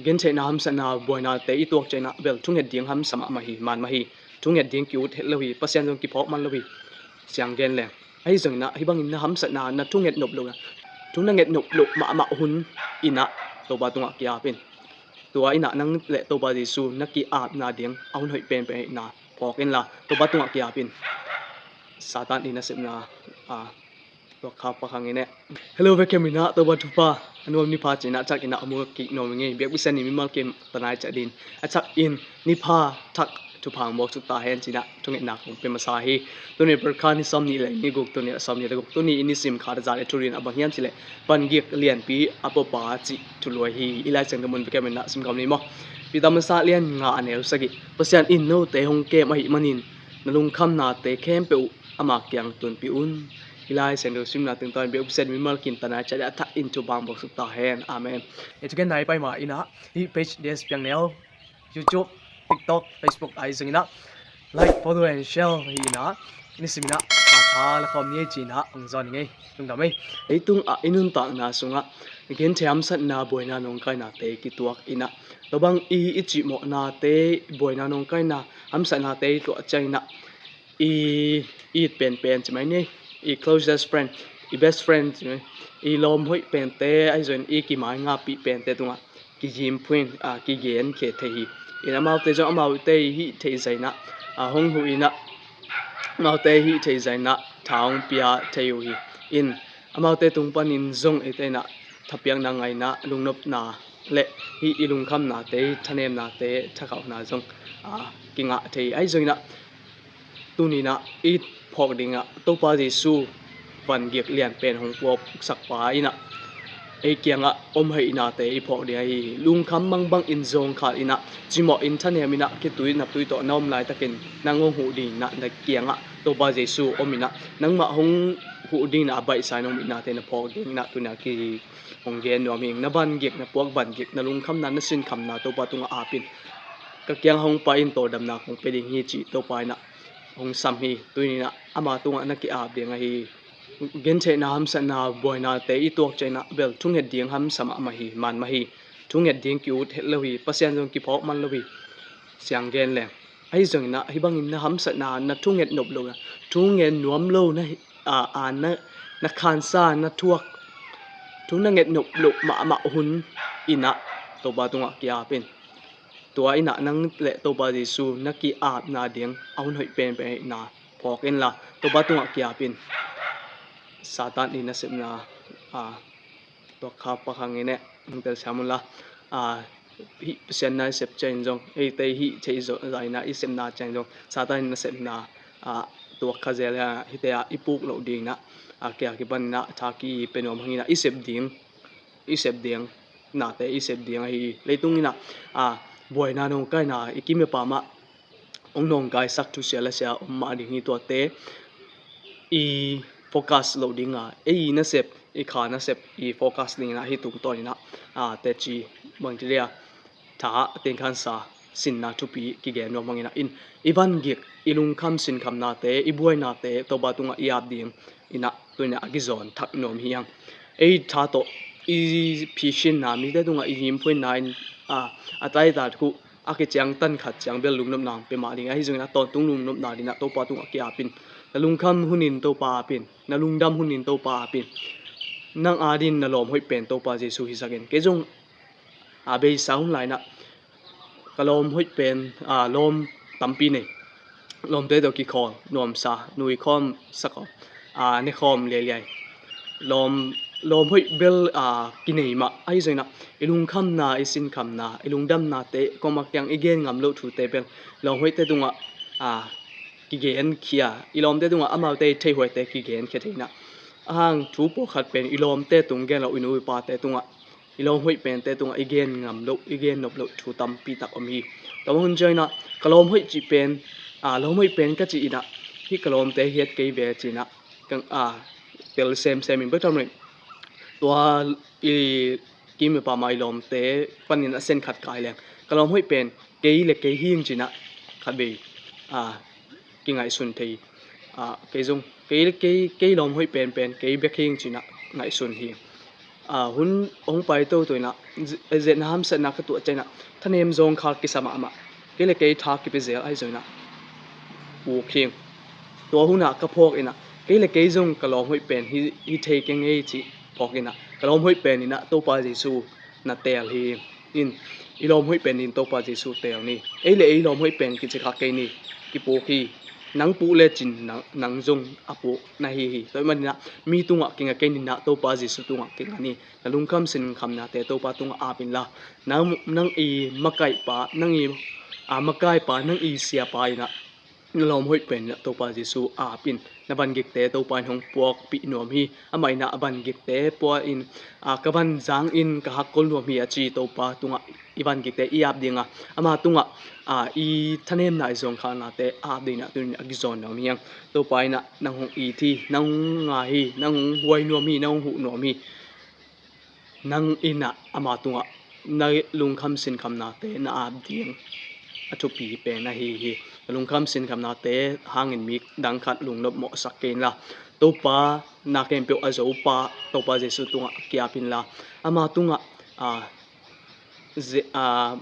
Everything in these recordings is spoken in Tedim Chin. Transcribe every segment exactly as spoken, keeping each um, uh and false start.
Gentheihna, hamsatna, buainate i tuak ciangin ah bel thunget ding hamsa mahmah hi, man mah hi. Thunget ding ki-ut het lo hi, Pasian zong kiphawk man lo hi. Siang gen leng ahi zongin ah hih bangin na hamsatna, na thunget nop lohna, thu na nget nop loh mahmah hun in ah Topa tungah ki-ap in. Tua in ah nang le Topa Jesu na ki-apna ding a hun hoih penpen ahihna phawk inla Topa tungah ki-ap in. Satan i nasepna, a, tua kha pakhang in eh. Hello, vekhem in ah Topa thupha a nuam ni pha ci-in ah thak in ah a mu kik nuam ing ei. Biakpiaksa ni mimal kim tanai ciat dingin a thak in ni pha thak thupha hong buak suk ta hen ci-in ah thungetna kong pia masa hi. Tuni April kha ni sawmnih le ni guk, tuni a sawmnih le guk, tuni i nisim khat a za le thuruk in a bang hiam cih leh vangik lianpi a puapa cih thuluai hi. I Lai Siangtho mun vekhem in ah sim khawm ni maw. Peter masa lian nga a neu sagih. Pasian in note hong kem ahih manin na lungkhamnate khempeuh uh ama kiang tunpih un. I Lai Siangtho simna tungtawn in biakpiaksa ni mimal kim tanai ciat dingin a thak in thupha hong buak suk ta hen. Amen. I thugenna i pai ma in ah hih page D S Piang Neu, YouTube, TikTok, Facebook ahi zongin ah like, follow and share hi in ah, nisim in ah a tha la khawm ni ei ci-in ah hong zawn ing ei. Lungdam ei. Leitung ah i nuntakna sungah gentheih, hamsatna, buaina, nawngkainate kituak in ah, tua bang i, i cihmawhnate, buaina, nawngkaina, hamsatnate i tuah ciangin ah i, i it penpen ci mai ni, i closest friend, i best friend ci mai, i lawm hoih pente ahi zongin i kimaingapih pente tungah kizim phuin, a, kigen khia thei hi. In amaute zong amaute hih theih zah in ah, a, hong huh in ah, amaute hih theih zah in ah tha hong pia thei uh hi. In amaute tung panin zong eite in ah thapiakna, ngaihna, lungnopna le hih i lungkhamnate, thanemnate, thakhauhna zong, a, kingah thei hi. Ahi zongin ah tuni in ah i phawk dingah Topa Jesu vangik lianpen hong puaksakpa in ah ei kiangah om ahihnate i phawk ding ahi hi. Lungkham mangbangin zawngkhal in ah, cimawh in, thanem in ah, khitui naptui tawh na om laitakin nang hong huh dingin ah na kiangah Topa Jesu om in ah, nangmah hong huh dingin ah a baihsa in om ahihnate na phawk dingin ah tuni in ah ki hong gen nuam hi ing. Na vangik, na puak vangik, na lungkhamna, na sinkhamna Topa tungah ap in. Ka kiang hong pai in, tawldamna kong pia ding hi cih Topa in ah hong sam hi. Tuni in ah ama tungah na ki-ap ding ahi hi. Gentheihna, hamsatna, buainate i tuak ciangin ah bel thunget ding hamsa mahmah hi, man mah hi. Thunget ding ki-ut het lo hi, Pasian zong kiphawk man lo hi. Siang gen leng ahi zongin ah hih bangin na hamsatna, na thunget nop lohna, thunget nuam lo na hi, a, a, na, na khansa, na thuak, thu na nget nop loh mahmah hun in ah Topa tungah ki-ap in. Tua in ah nang le Topa Jesu na ki-apna ding a hun hoih penpen ahihna phawk inla Topa tungah ki-ap in. Satan i nasepna, a, tua kha pakhang in eh, hong telsiam unla, a, hih Pasian na i sep ciangin zong, eite hih theih zah in ah i sepna ciangin zong Satan i nasepna, a, tua kha zel a, hihte ah i puk loh dingin ah, a, kia kipan in ah tha ki pia nuam hang in ah i sep ding, i sep ding, nate i sep ding ahi hi. Leitung in ah, a, buaina nawngkaina i kim i pam ah hong nawngkaisak thusia lasia om mah ding hi. Tuate i focus loh ding a, ei i nasep, i kha nasep i focus dingin ah hih tungtawn in ah, a, teci bangci le a tha tengkhansa sinna thupi kigen nuam hang in ah, in i vangik, i lungkham sinkhamnate, i buainate Topa tungah i ap ding in ah tuni in ah a kizawn thak nuam hi hang. Ei tha tawh i phisinna, mite tungah i himphuinna in, a, a taitat khuh a kiciangtan khat ciang bel lungnopna hong pia mah ding ahi zongin ah tawntung lungnopna dingin ah Topa tungah ki-ap in. Na lungkham hunin Topa ap in, na lungdam hunin Topa ap in. Nang adingin na lawm hoih pen Topa Jesu hisak in. Kei zong a beisa hun lai in ah ka lawm hoih pen, a, lawm tampi nei. Lawmte tawh kikhawl nuamsa, nui khawm sa khawm, a, ne khawm liailiai. Lawm, lawm hoih bel, a, kinei mah ahi zongin ah i lungkhamna, i sinkhamna, i lungdamnate, kuamah kiang i gen ngam loh thute bel lawm hoihte tungah, a, kigenkhia, i lawmte tungah amaute i theihhuaite kigenkhia thei in ah. A hang thu pawlkhat pen i lawmte tung gen lo, i nu i pate tungah, i lawm hoih pente tungah i gen ngam loh, i gen nop loh thu tampi tak om hi. Tua hun ciangin ah ka lawm hoih cih pen, a, lawm hoih pen ka cih in ah hih ka lawmte hi het kei ve ci-in ah, ka, a, tel semsem in bek tham rih. Tua i kim i pam ah i lawmte panin a sen khat kai leng ka lawm hoih pen kei le kei hi ing ci-in ah khatvei, a, kingaihsun thei. A, kei zong kei le kei, kei lawm hoih penpen kei bek hi ing ci-in ah ngaihsun hi. hun hong pai toto inah, ze-, zetna hamsatna ka tuah cianginah thanem zawngkhal kisa mahmah, kei le kei tha kipia zel ahi zonginah puk hi. Tua hunah ka phawk inah kei le kei zong ka lawm hoih pen hi, hi thei keng ei cih phawk inah ka lawm hoih pen inah Topa Jesu na teel hi. In, i lawm hoih pen in Topa Jesu teel ni. Ei le ei lawm hoih pen kici kha kei ni. Kipuk hi. Nang puk lecin nang, nang zong a puk na hi hi. Tua ahih maninah mi tungah kinga kei ninah Topa Jesu tungah kinga ni. Na lungkham sinkhamnate Topa tungah ap inla, nang, nang i makaipa, nang i, a, makaipa, nang i siapa inah na lawm hoih pen inah Topa Jesu ap in. Na vangikte Topa in hong puakpih nuam hi. Amah inah a vangikte pua in, a, ka van zangin ka hakkol nuam hi a ci Topa tungah i vangikte i ap dinga, ama tungah, a, i thanemna i zawngkhalnate ap dinginah tunin a kizawn nuam hi hang. Topa inah nang hong it hi, nang hong ngai hi, nang hong huai nuam hi, nang hong huh nuam hi. Nang inah ama tungah na lungkham sinkhamnate na ap ding a thupi pen ahi hi. Na lungkham sinkhamnate hangin mi dang khat lungnop mawhsak kei inla, Topa na khempeuh a zopa Topa Jesu tungah kiap inla, ama tungah, a, ze-, a,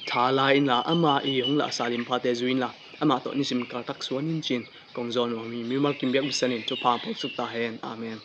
tha la inla, ama i hong lahsa limphate zui inla, amah tawh nisim kaltak suan in cin kong zawn nuam hi. Mimal kim biak bisanin thupha hong pawlsuk ta hen. Amen.